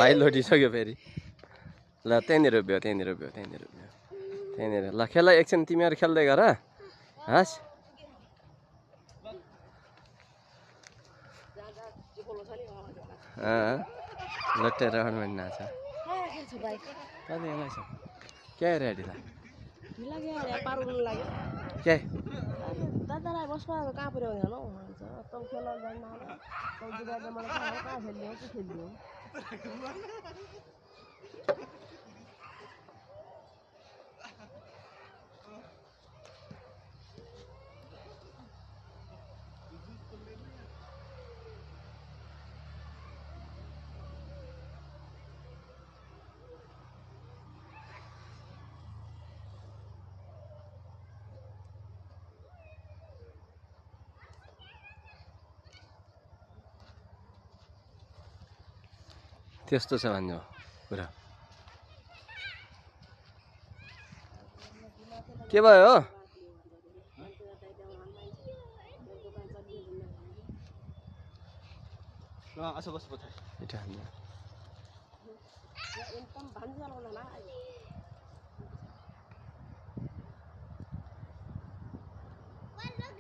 भाइ लोटिसक्यो फेरि ल त्यहाँनिर उभियो त्यहाँनिर ल खेल एकछिन तिमीहरू खेल्दै गर हस् लट्टेर पनि नाच क्या रेडी ला के दादालाई बस्नु कहाँ पुर्याउने हो तँ खेल्न जान्न तँ जुगाएर मलाई कहाँ खेल्ने हो के खेल्ने हो त्यस्तो छ भन्नु कुरा के भयो हो असो बस पछ इटा एकदम भन्छ होला